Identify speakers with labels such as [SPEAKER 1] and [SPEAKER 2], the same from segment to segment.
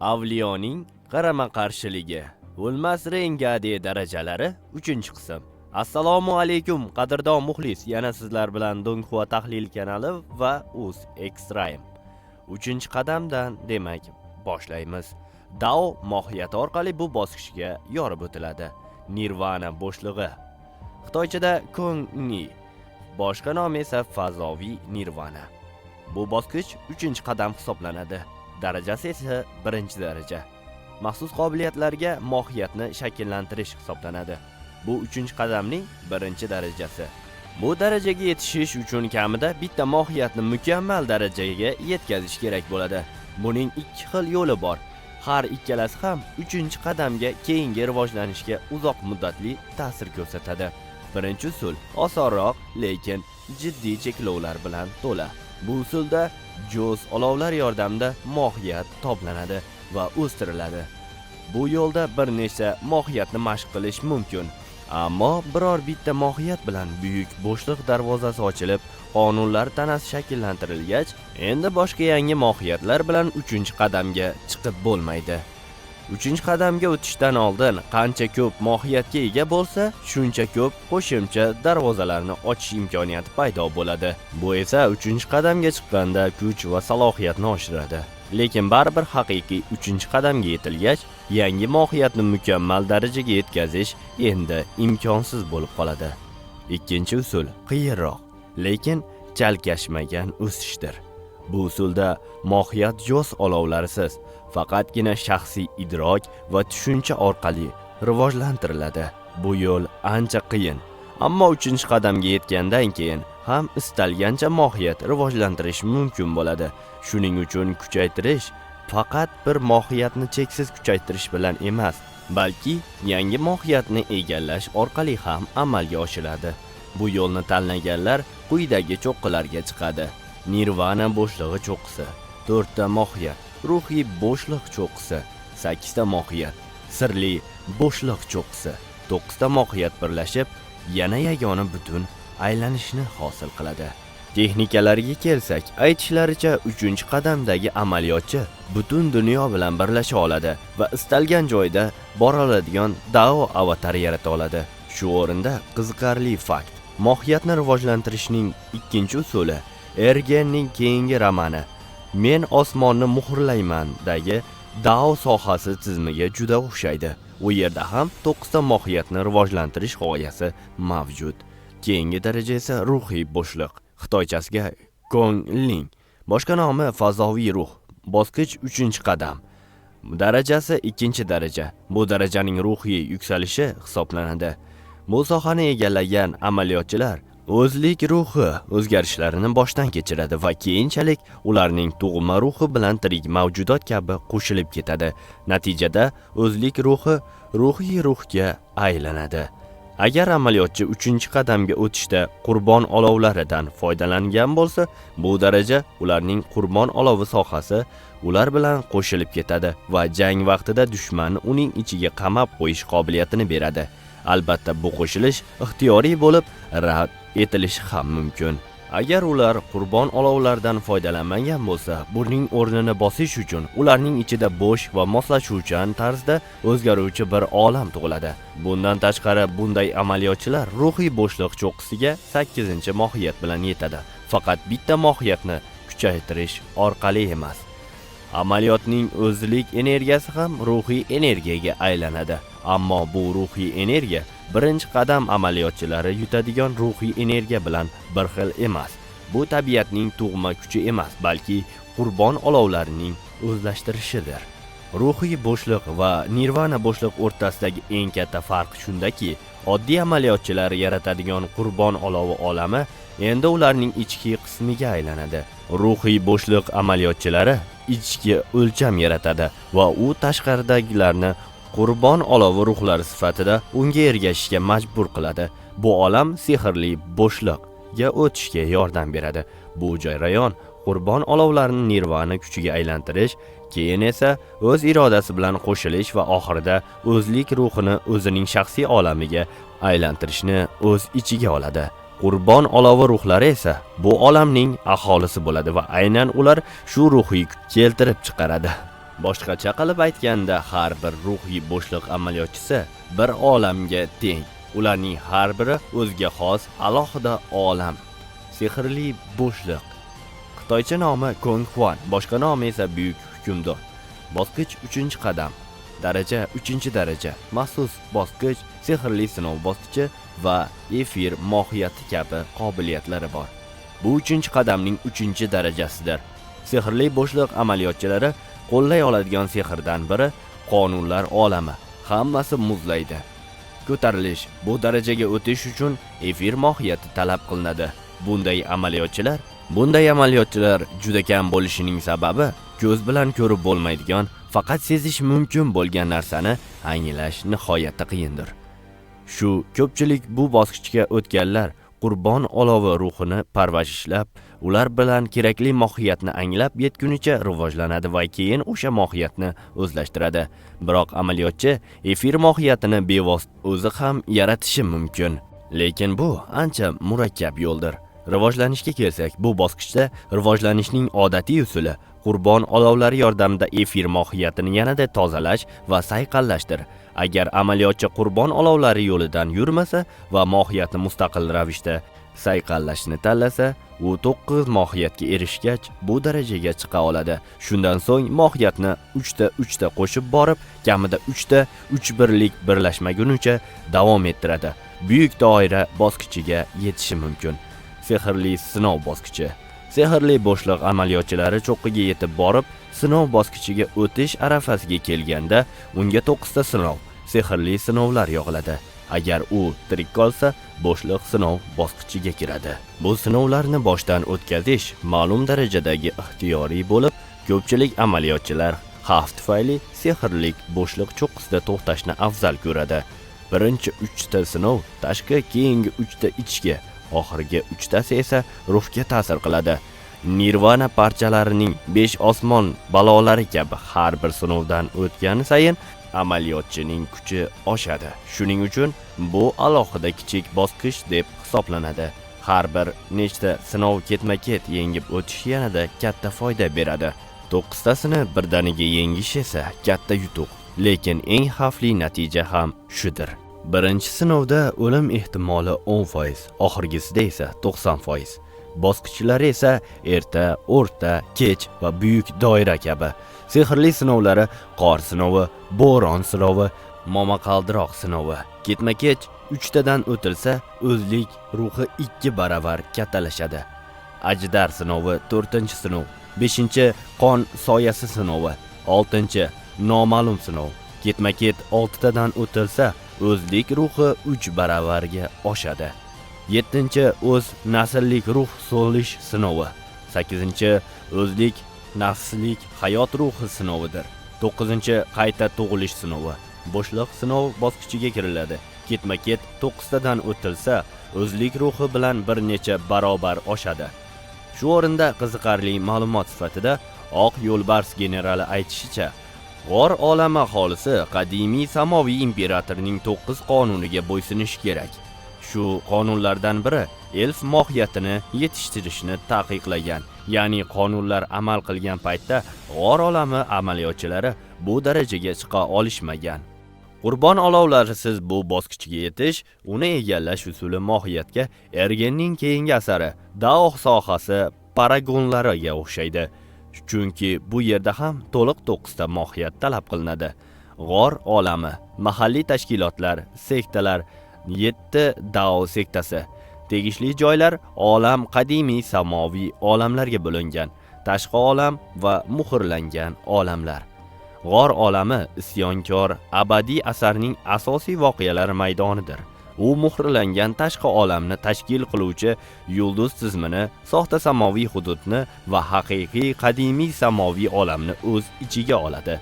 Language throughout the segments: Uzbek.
[SPEAKER 1] Avliyoning qarama-qarshiligi. O'lmas Rengade darajalari 3-qism. Assalomu alaykum, qadrdon muxlis. Yana sizlar bilan Donghua tahlil kanali va Uz Extreme. 3-qadamdan demak boshlaymiz. Dao mohiyati orqali bu bosqichga yorib o'tiladi. Nirvana bo'shlig'i. Xitoychada Kong Ni, boshqa nomi esa fazoviy nirvana. Bu bosqich 3-qadam hisoblanadi. Darajasi esa 1-daraja. Maxsus qobiliyatlarga mohiyatni shakllantirish hisoblanadi. Bu 3-qadamning 1-darajasi. Bu darajaga yetishish uchun kamida bitta mohiyatni mukammal darajaga yetkazish kerak bo'ladi. Buning ikki xil yo'li bor. Har ikkalasi ham 3-qadamga keyingi rivojlanishga uzoq muddatli ta'sir ko'rsatadi. Birinchi usul osonroq, lekin jiddiy cheklovlar bilan to'la. Bu usulda jo'z olovlar yordamida mohiyat toblanadi va o'stiriladi. Bu yo'lda bir nechta mohiyatni mashq qilish mumkin. Ammo biror bitta mohiyat bilan buyuk bo'shliq darvozasi ochilib, qonunlar tanasi shakllantirilgach, endi boshqa yangi mohiyatlar bilan 3-qadamga chiqib bo'lmaydi. 3-qadamga o'tishdan oldin qancha ko'p mohiyatga ega bo'lsa, shuncha ko'p qo'shimcha darvozalarni ochish imkoniyati paydo bo'ladi. Bu esa 3-qadamga chiqqanda kuch va salohiyatni oshiradi. Lekin baribir haqiqiy 3-qadamga yetilgach, yangi mohiyatni mukammal darajaga yetkazish endi imkonsiz bo'lib qoladi. Ikkinchi usul qiyinroq, lekin chalkashmagan o'sishdir. Bu usulda mohiyat jo's olovlarisiz, faqatgina shaxsiy idrok va tushuncha orqali rivojlantiriladi. Bu yo'l ancha qiyin, ammo 3-qadamga yetgandan keyin ham istalgancha mohiyat rivojlantirish mumkin bo'ladi. Shuning uchun kuchaytirish faqat bir mohiyatni cheksiz kuchaytirish bilan emas, balki yangi mohiyatni egallash orqali ham amalga oshiriladi. Bu yo'lni tanlaganlar quyidagi cho'qqilarga chiqadi. Nirvana bo'shlig'i cho'qqisi, 4 ta mohiyat, ruhiy bo'shliq cho'qqisi, 8 ta mohiyat, sirli bo'shliq cho'qqisi, 9 ta mohiyat birlashib, yana yagona butun aylanishni hosil qiladi. Texnikalarga kelsak, aytishlaricha 3-qadamdagi amaliyotchi butun dunyo bilan birlasha oladi va istalgan joyda bora oladigan Dao avatari yarata oladi. Shu o'rinda qiziqarli fakt. Mohiyatni rivojlantirishning ikkinchi usuli Ergenning keyingi romani Men osmonni muhrlayman-dagi Dao sohasi tizimiga juda o'xshaydi. U yerda ham 9 ta mohiyatni rivojlantirish g'oyasi mavjud. Keyingi daraja esa ruhiy bo'shliq, xitoychasiga Kong Ling, boshqa nomi fazoviy ruh. Bosqich 3-qadam. Darajasi 2-daraja. Bu darajaning ruhiy yuksalishi hisoblanadi. Bu sohani egallagan amaliyotchilar o'zlik ruhi o'zgarishlarini boshdan kechiradi va keyinchalik ularning tug'ma ruhi bilan tirik mavjudot kabi qo'shilib ketadi. Natijada o'zlik ruhi ruhiy ruhga aylanadi. Agar amaliyotchi 3-qadamga o'tishda qurbon olovlaridan foydalangan bo'lsa, bu daraja ularning qurbon olovi sohasi ular bilan qo'shilib ketadi va jang vaqtida dushmanni uning ichiga qamab qo'yish qobiliyatini beradi. Albatta, bu qo'shilish ixtiyoriy bo'lib, rad etilishi ham mumkin. Agar ular qurbon olovlaridan foydalanmagan bo'lsa, buning o'rnini bosish uchun ularning ichida bo'sh va moslashuvchan tarzda o'zgaruvchi bir olam tug'iladi. Bundan tashqari, bunday amaliyotchilar ruhiy bo'shliq cho'qqisiga 8-mohiyat bilan yetadi. Faqat bitta mohiyatni kuchaytirish orqali emas. Amaliyotning o'zlik energiyasi ham ruhiy energiyaga aylanadi. Ammo bu ruhiy energiya 1-qadam amaliyotchilari yutadigan ruhiy energiya bilan bir xil emas. Bu tabiatning tug'ma kuchi emas, balki qurbon olovlarining o'zlashtirishidir. Ruhiy bo'shliq va nirvana bo'shliq o'rtasidagi eng katta farq shundaki, oddiy amaliyotchilar yaratadigan qurbon olovi olami endi ularning ichki qismiga aylanadi. Ruhiy bo'shliq amaliyotchilari ichki o'lcham yaratadi va u tashqaridagilarni qurbon olovi ruhlari sifatida unga ergashishga majbur qiladi. Bu olam sehrli bo'shliqga o'tishga yordam beradi. Bu jarayon qurbon olovlarini nirvana kuchiga aylantirish, keyin esa o'z irodasi bilan qo'shilish va oxirida o'zlik ruhini o'zining shaxsiy olamiga aylantirishni o'z ichiga oladi. Qurbon olovi ruhlari esa bu olamning aholisi bo'ladi va aynan ular shu ruhiy keltirib chiqaradi. Boshqacha qilib aytganda, har bir ruhiy bo'shliq amaliyotchisi bir olamga teng. Ularning har biri o'ziga xos alohida olam. Sehrli bo'shliq. Xitoycha nomi Kong Xuan, boshqa nomi esa Buyuk Hukmdor. Bosqich 3-qadam. Daraja 3-daraja. Maxsus bosqich, sehrli sinov bosqichi va efir mohiyati kabi qobiliyatlari bor. Bu 3-qadamning 3-darajasidir. Sehrli bo'shliq amaliyotchilari qo'llay oladigan sehrdan biri qonunlar olami. Hammasi muzlaydi. Ko'tarilish, bu darajaga o'tish uchun efir mohiyati talab qilinadi. Bunday amaliyotchilar juda kam bo'lishining sababi ko'z bilan ko'rib bo'lmaydigan, faqat sezish mumkin bo'lgan narsani anglash nihoyatda qiyindir. Shu ko'pchilik bu bosqichga o'tganlar qurbon olovi ruhini parvarishlab, ular bilan kerakli mohiyatni anglab yetgunicha rivojlanadi va keyin o'sha mohiyatni o'zlashtiradi. Biroq amaliyotchi efir mohiyatini bevosita o'zi ham yaratishi mumkin. Lekin bu ancha murakkab yo'ldir. Rivojlanishga kelsak, bu bosqichda rivojlanishning odatiy usuli qurbon olovlari yordamida efir mohiyatini yanada tozalash va sayqallashdir. Agar amaliyotchi qurbon olovlari yo'lidan yurmasa va mohiyatni mustaqil ravishda sayqallashni tanlasa, u 9 mohiyatga erishgach bu darajaga chiqa oladi. Shundan so'ng mohiyatni 3 ta 3 ta qo'shib borib, kamida 3 ta 3 birlik birlashmagunicha davom ettiradi. Buyuk doira bosqichiga yetishi mumkin. Sehrli sinov bosqichi. Sehrli bo'shliq amaliyotchilari cho'qqiga yetib borib, sinov bosqichiga o'tish arafasiga kelganda unga 9 ta sinov, sehrli sinovlar yog'iladi. Agar u tirik qolsa, bo'shliq sinov bosqichiga kiradi. Bu sinovlarni boshdan o'tkazish ma'lum darajadagi ixtiyoriy bo'lib, ko'pchilik amaliyotchilar xavf tufayli sehrlik bo'shliq cho'qqisida to'xtashni afzal ko'radi. Birinchi 3 ta sinov tashqi, keyingi 3 ta ichki, oxirgi 3 tasi esa ruhga ta'sir qiladi. Nirvana parchalarining 5 osmon balolari kabi har bir sinovdan o'tgani sayin amaliyotchining kuchi oshadi. Shuning uchun bu alohida kichik bosqich deb hisoblanadi. Har bir nechta sinov ketma-ket yengib o'tish yanada katta foyda beradi. 9 tasini birdaniga yengish esa katta yutuq, lekin eng xavfli natija ham shudir. Birinchi sinovda o'lim ehtimoli 10%, oxirgisida esa 90%. Bosqichlari esa erta, o'rta, kech va buyuk doira kabi. Sehrli sinovlari qor sinovi, bo'ron sinovi, momaqaldiroq sinovi. Ketma-ket 3 tadan o'tilsa, o'zlik ruhi 2 baravar kattalashadi. Ajdar sinovi 4-sinov, 5-qon soyasi sinovi, 6-noma'lum sinov. Ketma-ket 6 tadan o'tilsa, o'zlik ruhi 3 baravarga oshadi. 7-o'z nasllik ruh so'lish sinovi. 8-o'zlik nafslik hayot ruhi sinovidir. 9-qayta tug'ilish sinovi. Bo'shliq sinov bosqichiga kiriladi. Ketma-ket 9 tadan o'tilsa, o'zlik ruhi bilan bir necha barobar oshadi. Shu o'rinda qiziqarli ma'lumot sifatida Oq yo'lbars generali aytishicha, g'or olami aholisi qadimiy samoviy imperatorning 9 qonuniga bo'ysunishi kerak. Shu qonunlardan biri elf mohiyatini yetishtirishni taqiqlagan. Ya'ni qonunlar amal qilgan paytda g'or olami amaliyotchilari bu darajaga chiqa olishmagan. Qurbon olovlarisiz bu bosqichga yetish, uni egallash usuli mohiyatga Ergenning keyingi asari Dao sohasi paragonlariga o'xshaydi. Chunki bu yerda ham to'liq 9 ta mohiyat talab qilinadi. G'or olami, mahalliy tashkilotlar, sektalar, 7 Dao sektasi, tegishli joylar olam qadimiy samoviy olamlarga bo'lingan, tashqi olam va muhrlangan olamlar. G'or olami isyonkor abadiy asarning asosiy voqealar maydonidir. U muhrlangan tashqi olamni tashkil qiluvchi yulduz tizimini, soxta samoviy hududni va haqiqiy qadimiy samoviy olamni o'z ichiga oladi.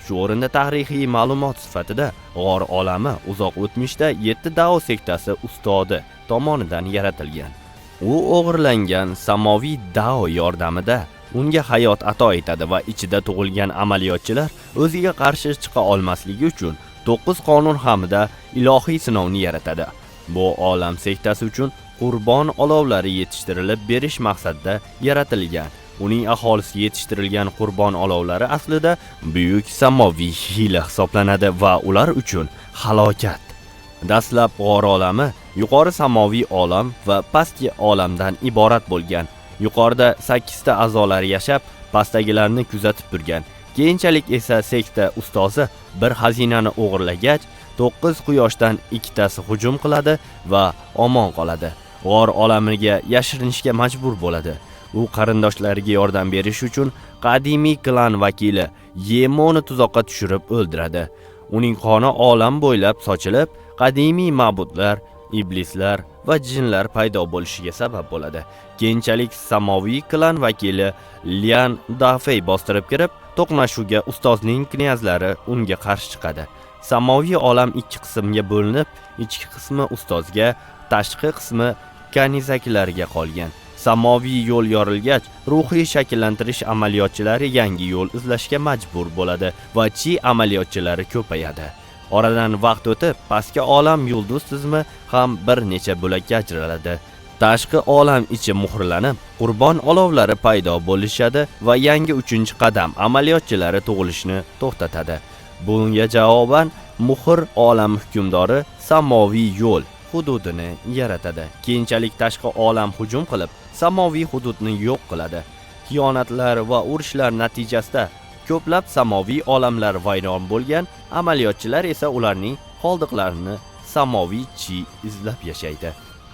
[SPEAKER 1] Shu o'rinda tarixiy ma'lumot sifatida g'or olami uzoq o'tmishda 7 Dao sektasi ustodi tomonidan yaratilgan. U o'g'irlangan samoviy Dao yordamida unga hayot ato etadi va ichida tug'ilgan amaliyotchilar o'ziga qarshi chiqa olmasligi uchun 9 qonun hamida ilohiy sinovni yaratadi. Bu olam sektasi uchun qurbon olovlari yetishtirilib berish maqsadida yaratilgan. Uning aholisi yetishtirilgan qurbon olovlari aslida buyuk samoviy hiyla hisoblanadi va ular uchun halokat. Dastlab g'or olami yuqori samoviy olam va pastki olamdan iborat bo'lgan. Yuqorida 8 ta a'zolari yashab, pastdagilarni kuzatib turgan. Keyinchalik esa sekta ustozi bir xazinani o'g'irlagach, 9 quyoshdan ikkitasi hujum qiladi va omon qoladi. G'or olamiga yashirinishga majbur bo'ladi. U qarindoshlariga yordam berish uchun qadimiy klan vakili Yemoni tuzoqqa tushirib o'ldiradi. Uning qoni olam bo'ylab sochilib, qadimiy ma'budlar, iblislar va jinlar paydo bo'lishiga sabab bo'ladi. Keyinchalik samoviy klan vakili Lian Dafei bostirib kirib, to'qnashuvga ustozning knyazlari unga qarshi chiqadi. Samoviy olam ikki qismga bo'linib, ichki qismi ustozga, tashqi qismi kanizaklarga qolgan. Samoviy yo'l yorilgach, ruhiy shakllantirish amaliyotchilari yangi yo'l izlashga majbur bo'ladi va chi amaliyotchilari ko'payadi. Oradan vaqt o'tib, pastki olam yulduz tizimi ham bir necha bo'lakka ajraladi. Tashqi olam ichi muhrlanib, qurbon olovlari paydo bo'lishadi va yangi 3-qadam amaliyotchilari tug'ilishni to'xtatadi. Bunga javoban muhr olam hukmdori samoviy yo'l hududini yaratadi. Keyinchalik tashqi olam hujum qilib, samoviy hududni yo'q qiladi. Xiyonatlar va urushlar natijasida ko'plab samoviy olamlar vayron bo'lgan, amaliyotchilar esa ularning qoldiqlarini samoviy chi izlab yashaydi.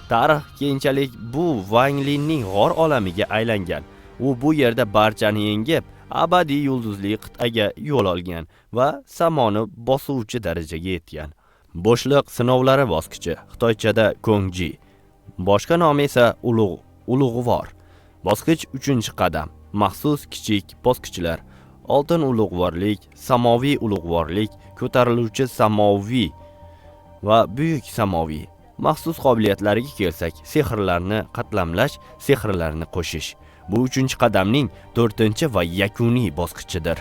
[SPEAKER 1] Tarix keyinchalik bu Wang Linning g'or olamiga aylangan. U bu yerda barchani yengib, abadiy yulduzli qit'aga yo'l olgan va samoni bosuvchi darajaga yetgan. Bo'shliq sinovlari bosqichi, xitoychada Kongji. Boshqa nomi esa ulug' ulug'vor. Bosqich 3-qadam. Maxsus kichik bosqichlar. Oltin ulug'vorlik, samoviy ulug'vorlik, ko'tariluvchi samoviy va buyuk samoviy. Maxsus qobiliyatlariga kelsak, sehrlarni qatlamlash, sehrlarni qo'shish. Bu 3-qadamning 4-va yakuniy bosqichidir.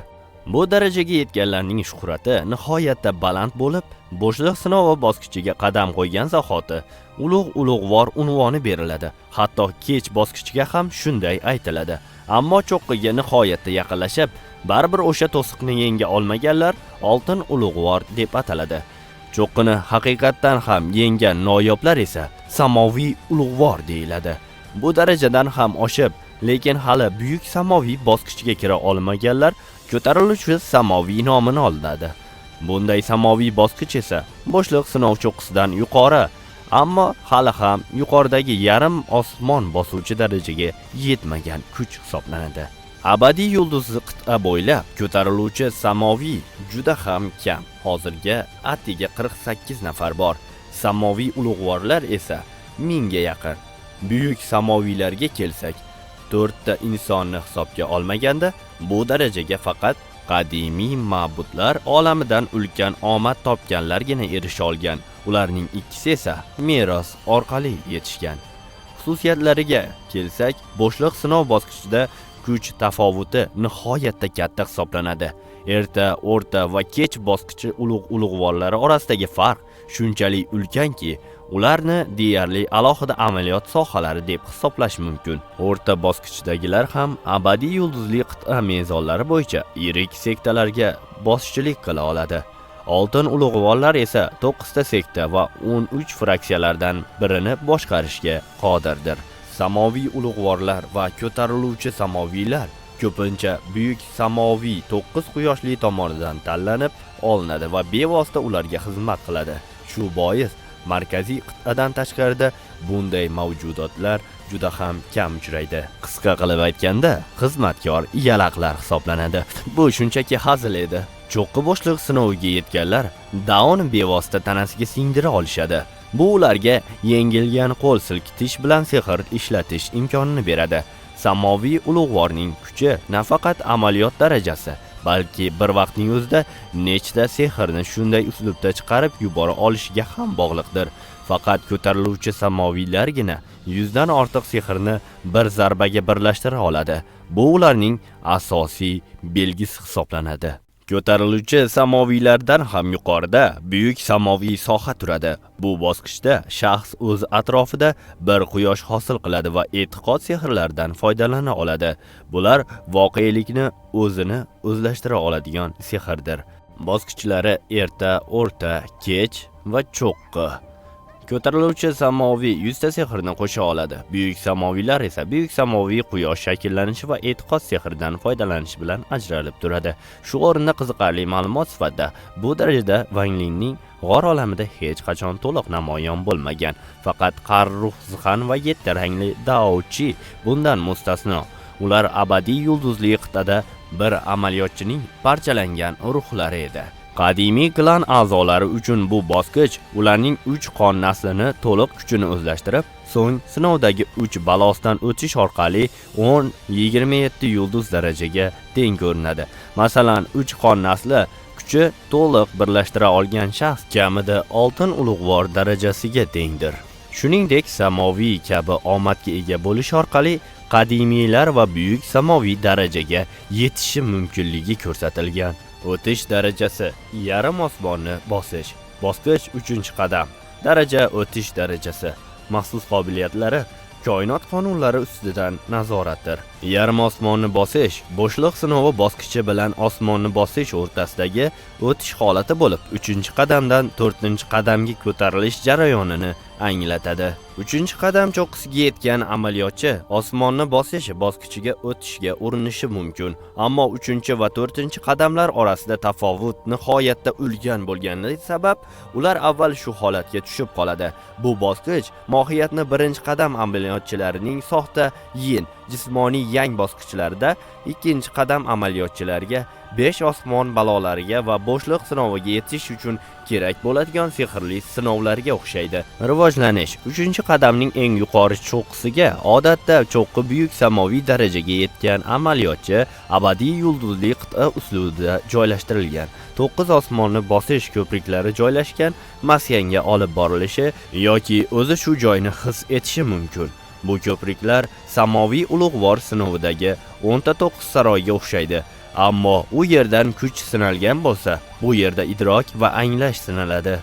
[SPEAKER 1] Bu darajaga yetganlarning shuhrati nihoyatda baland bo'lib, bo'shliq sinovi bosqichiga qadam qo'ygan zahoti ulug' ulug'vor unvoni beriladi. Hatto kech bosqichga ham shunday aytiladi. Ammo cho'qqiga nihoyatda yaqinlashib, baribir o'sha to'siqni yenga olmaganlar oltin ulug'vor deb ataladi. Cho'qqini haqiqatdan ham yengan noyoblar esa samoviy ulug'vor deyiladi. Bu darajadan ham oshib, lekin hali buyuk samoviy bosqichga kira olmaganlar ko'tariluvchi samoviy nomini oladi. Bunday samoviy bosqich esa bo'shliq sinov cho'qqisidan yuqori, ammo hali ham yuqoridagi yarim osmon bosuvchi darajaga yetmagan kuch hisoblanadi. Abadiy yulduzli qit'a bo'ylab ko'tariluvchi samoviy juda ham kam. Hozirga atiga 48 nafar bor. Samoviy ulug'vorlar esa 1000 ga yaqin. Buyuk samoviylarga kelsak, 4 ta insonni hisobga olmaganda bu darajaga faqat qadimiy ma'budlar olamidan ulkan omad topganlargina erisha olgan. Ularning ikkisi esa meros orqali yetishgan. Xususiyatlariga kelsak, bo'shliq sinov bosqichida kuch tafovuti nihoyatda katta hisoblanadi. Erta, o'rta va kech bosqichi ulug' ulug'vorlari orasidagi farq shunchalik ulkanki, ularni deyarli alohida amaliyot sohalari deb hisoblash mumkin. O'rta bosqichdagilar ham abadiy yulduzli qit'a mezonlari bo'yicha yirik sektalarga boshchilik qila oladi. Oltin ulug'vorlar esa 9 ta sekta va 13 fraksiyalardan birini boshqarishga qodirdir. Samoviy ulug'vorlar va ko'tariluvchi samoviylar ko'pincha buyuk samoviy 9 quyoshli tomonidan tanlanib olinadi va bevosita ularga xizmat qiladi. Shu bois markaziy qit'adan tashqarida bunday mavjudotlar juda ham kam uchraydi. Qisqa qilib aytganda, xizmatkor yalaqlar hisoblanadi. Bu shunchaki hazil edi. Cho'qqi bo'shliq sinoviga yetganlar daoni bevosita tanasiga singdira olishadi. Bu ularga yengilgan qo'l silkitish bilan sehr ishlatish imkonini beradi. Samoviy ulug'vorning kuchi nafaqat amaliyot darajasi, balki bir vaqtning o'zida nechta sehrni shunday uslubda chiqarib yubora olishiga ham bog'liqdir. Faqat ko'tariluvchi samoviylargina 100 dan ortiq sehrni bir zarbaga birlashtira oladi. Bu ularning asosiy belgisi hisoblanadi. Ko'tariluvchi samoviylardan ham yuqorida buyuk samoviy soha turadi. Bu bosqichda shaxs o'z atrofida bir quyosh hosil qiladi va e'tiqod sehrlaridan foydalana oladi. Bular voqelikni o'zini o'zlashtira oladigan sehrdir. Bosqichlari erta, o'rta, kech va cho'qqi. Ko'tariluvchi samoviy 100 ta sehrni qo'sha oladi. Buyuk samoviylar esa buyuk samoviy quyosh shakllanishi va e'tiqod sehridan foydalanish bilan ajralib turadi. Shu o'rinda qiziqarli ma'lumot sifatida bu darajada Wang Linning g'or olamida hech qachon to'liq namoyon bo'lmagan. Faqat Qar Ruh Zixan va 7 rangli Dao Chi bundan mustasno. Ular abadiy yulduzli qit'ada bir amaliyotchining parchalangan ruhlari edi. Qadimiy klan a'zolari uchun bu bosqich ularning 3 qon naslini to'liq kuchini o'zlashtirib, so'ng sinovdagi 3 balosdan o'tish orqali 10-27 yulduz darajaga teng ko'rinadi. Masalan, 3 qon nasli kuchi to'liq birlashtira olgan shaxs kamida oltin ulug'vor darajasiga tengdir. Shuningdek, samoviy kabi omadga ega bo'lish orqali qadimiylar va buyuk samoviy darajaga yetishi mumkinligi ko'rsatilgan. O'tish darajasi yarim osmonni bosish. Bosqich 3-qadam. Daraja o'tish darajasi. Maxsus qobiliyatlari koinot qonunlari ustidan nazoratdir. Yarim osmonni bosish bo'shliq sinovi bosqichi bilan osmonni bosish o'rtasidagi o'tish holati bo'lib, 3-qadamdan 4-qadamga ko'tarilish jarayonini anglatadi. 3-qadam cho'qqisiga yetgan amaliyotchi osmonni bosish bosqichiga o'tishga urinishi mumkin, ammo 3 va 4-qadamlar orasida tafovut nihoyatda ulkan bo'lgani sabab ular avval shu holatga tushib qoladi. Bu bosqich mohiyatni 1-qadam amaliyotchilarining soxta yin, jismoniy yang bosqichlarida, 2-qadam amaliyotchilarga 5 osmon balolariga va bo'shliq sinoviga yetish uchun kerak bo'ladigan sehrli sinovlarga o'xshaydi. Rivojlanish 3-qadamning eng yuqori cho'qqisiga odatda cho'qqi buyuk samoviy darajaga yetgan amaliyotchi abadiy yulduzli qit'a uslubida joylashtirilgan 9 osmonni bosish ko'priklari joylashgan maskanga olib borilishi yoki o'zi shu joyni his etishi mumkin. Bu ko'priklar samoviy ulug'vor sinovidagi 10 ta 9 saroyga o'xshaydi. Ammo u yerdan kuch sinalgan bo'lsa, bu yerda idrok va anglash sinaladi.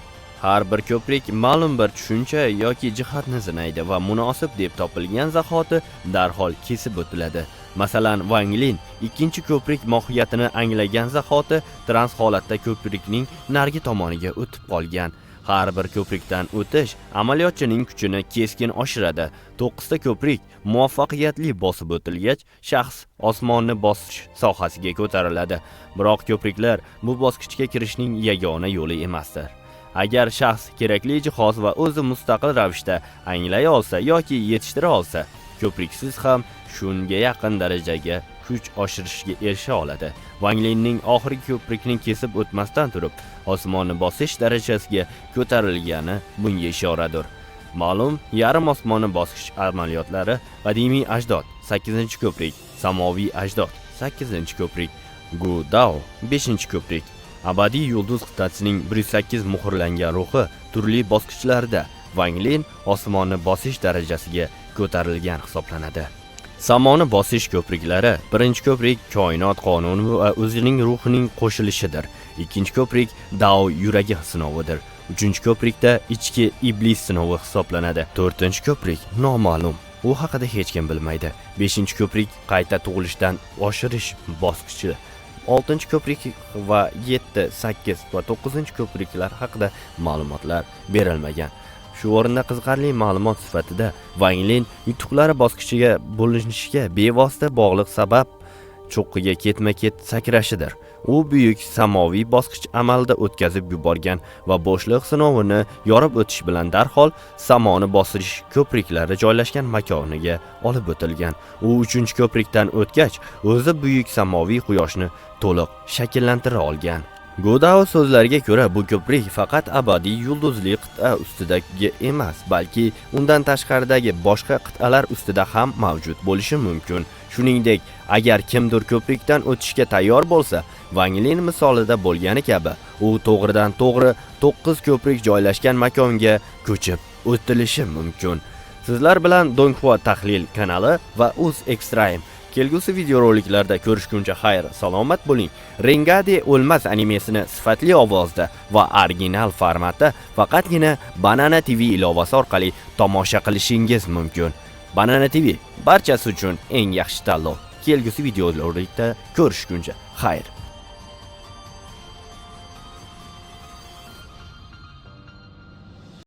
[SPEAKER 1] Har bir ko'prik ma'lum bir tushuncha yoki jihatni sinaydi va munosib deb topilgan zahoti darhol kesib o'tiladi. Masalan, Wang Lin 2-ko'prik mohiyatini anglagan zahoti trans holatda ko'prikning narigi tomoniga o'tib qolgan. Har bir ko'prikdan o'tish amaliyotchining kuchini keskin oshiradi. 9 ta ko'prik muvaffaqiyatli bosib o'tilgach, shaxs osmonni bosish sohasiga ko'tariladi. Biroq ko'priklar bu bosqichga kirishning yagona yo'li emasdir. Agar shaxs kerakli jihoz va o'zi mustaqil ravishda anglay olsa yoki yetishtira olsa, ko'priksiz ham shunga yaqin darajaga kuch oshirishga erisha oladi. Wang Linning oxirgi ko'prikni kesib o'tmasdan turib, osmonni bosish darajasiga ko'tarilgani bunga ishoradir. Ma'lum yarim osmonni bosish amaliyotlari qadimiy ajdod 8-ko'prik, samoviy ajdod 8-ko'prik, Gu Dao 5-ko'prik, abadiy yulduz qit'asining 108 muhrlangan ruhi turli bosqichlarda Wang Lin osmonni bosish darajasiga ko'tarilgan hisoblanadi. Samoni bosish ko'priklari: 1-ko'prik koinot qonuni va o'zining ruhining qo'shilishidir. 2-ko'prik Dao yuragi sinovidir. 3-ko'prikda ichki iblis sinovi hisoblanadi. 4-ko'prik noma'lum. U haqida hech kim bilmaydi. 5-ko'prik qayta tug'ilishdan oshirish bosqichi. 6-ko'prik va 7, 8 va 9-ko'priklar haqida ma'lumotlar berilmagan. Shu o'rinda qiziqarli ma'lumot sifatida Wang Lin yutuqlari bosqichiga bo'linishiga bevosita bog'liq sabab cho'qqiga ketma-ket sakrashidir. U buyuk samoviy bosqich amalda o'tkazib yuborgan va bo'shliq sinovini yorib o'tish bilan darhol samoni bosish ko'priklari joylashgan makoniga olib o'tilgan. U 3-ko'prikdan o'tgach, o'zi buyuk samoviy quyoshni to'liq shakllantira olgan. Godao so'zlariga ko'ra, bu ko'prik faqat abadiy yulduzli qit'a ustidagi emas, balki undan tashqaridagi boshqa qit'alar ustida ham mavjud bo'lishi mumkin. Shuningdek, agar kimdir ko'prikdan o'tishga tayyor bo'lsa, Wang Lin misolida bo'lgani kabi, u to'g'ridan to'g'ri 9 ko'prik joylashgan makonga ko'chib o'tilishi mumkin. Sizlar bilan Donghua tahlil kanali va Uz Extreme. Kelgusi videoroliklarda ko'rishguncha xayr, salomat bo'ling. Rengade o'lmas animesini sifatli ovozda va original formatda faqatgina Banana TV ilovasi orqali tomosha qilishingiz mumkin. Banana TV barchasi uchun eng yaxshi tanlov. Kelgusi videorolikda ko'rishguncha xayr.